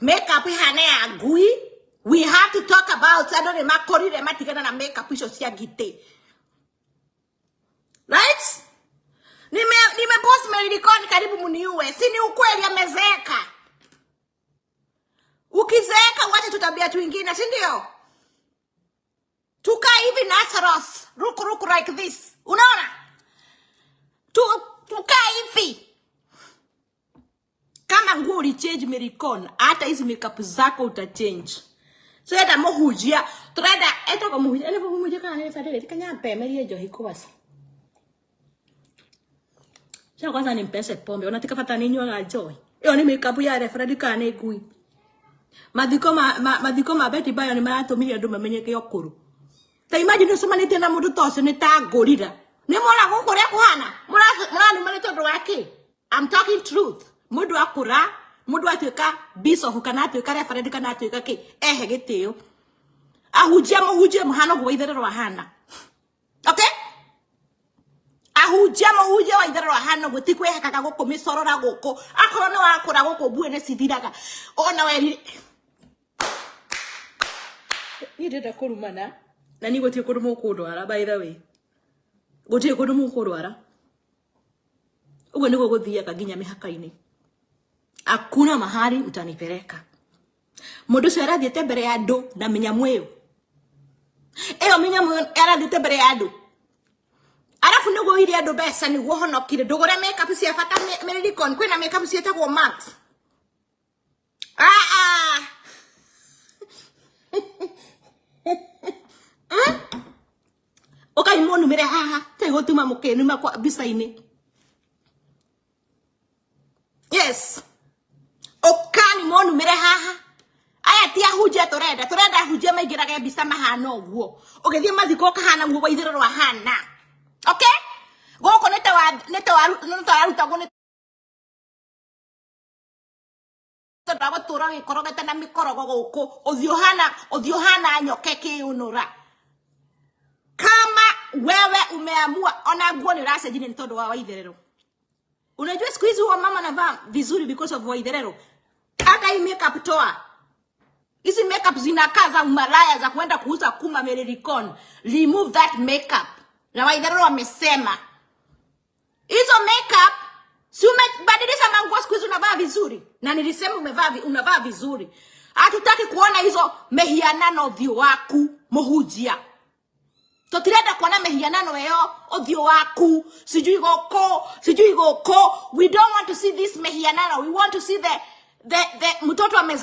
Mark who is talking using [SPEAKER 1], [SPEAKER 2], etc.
[SPEAKER 1] Makeup ihana ya ngui. We have to talk about andũ nĩ makũrire matigana na makeup icio cia ngitĩ. Right? Nime post Mary karibu muniue. Si ni ukweli amezeeka. Ukizeeka uache tutabia twingine, si ndio? Tukaa hivi naturals, ruku ruku like this. Unaona? Tukaa hivi. Kama nguo ulichange Mary, hata hizi makeup zako utachange. Turenda muhunjia, turenda etagwo muhunjia, nĩ muhunjia kana nĩ Frederick kanyambe merie njohi kwanza. Cha kwanza nimpese pombe, unatika bata ninyuaga njohi. Ĩyo nĩ makeup ya Reverend kana nĩ ngui. Mathiko ma Betty Bayo nĩ maratũmire andũ mamenyeke ũkũrũ. Ta imagine ũcemanĩtie na mũndũ ta ũcio nĩ ta ngũrira. Nĩ mona gũkũ ũrĩa kũhana? Mũranuma nĩ tondũ wa kĩ? I'm talking truth. Mũndũ akũra, mũndũ atuĩka bishop kana atuĩka reverend kana atuĩka kĩ, ehe gĩtĩo. Ahunjia mũhunjie mũhana ũguo Waitherero ahana. Okay? Ahunjia mũhunjia Waitherero ahana ũguo ti kwĩhakaga gũkũ mĩcorora gũkũ. Akorwo nĩ wakũra gũkũ mbuĩ nĩ cithiraga. Ona weri niĩ ndĩrenda kũrumana na niĩ gũtirĩ kũndũ mũkũndwara, by the way gũtirĩ kũndũ mũkũndwara. Ũguo nĩguo gũthiaga nginya mĩhaka-inĩ, hakuna mahali mtanipeleka. Mũndũ ũcio arathiĩte mbere ya andũ na mĩnyamũ ĩyo ĩyo, mĩnyamũ ĩyo arathiĩte mbere ya andũ, arabu nĩguo ũire andũ mbeca nĩguo honokire. Ndũgũre makeup cia bata Mary, kwĩna makeup ciĩtagwo Max. Ah, ah. Ũkai mũnumĩre haha tegũtuma mũkĩnuma kwa mbica-inĩ. Yes, ũkani mũnumĩre haha. Aya ti ahunjia tũrenda, tũrenda ahunjia maingĩrage mbica mahana ũguo, ũgĩthiĩ mathiko ũkahana guo Waitherero ahana. Okay, gũkũ nĩ ta nĩ ta warutagwo nĩ tondũ wa gũtũra wĩkorogete na mĩkorogo gũkũ ũthiũ hana nyoka ĩkĩũnũra. Kama wewe umeamua ona nguo nĩ ũracenjirie nĩ tondũ wa Waitherero. Unajua siku hizi huwa mama anavaa vizuri because of Waitherero. Hata hii makeup toa. Hizi makeup zinakaa za umalaya za kwenda kuuza kuma Meririkon. Remove that makeup. Na Waitherero wamesema. Hizo makeup si umebadilisha manguo siku hizi unavaa vizuri. Na nilisema unavaa vizuri. Hatutaki kuona hizo mehianano ũthiũ waku mũhunjia. Tutirenda kuona mehianano ĩyo ũthiũ waku, sijui gũkũ, sijui gũkũ. We don't want to see this mehianano. We want to see the mtoto ame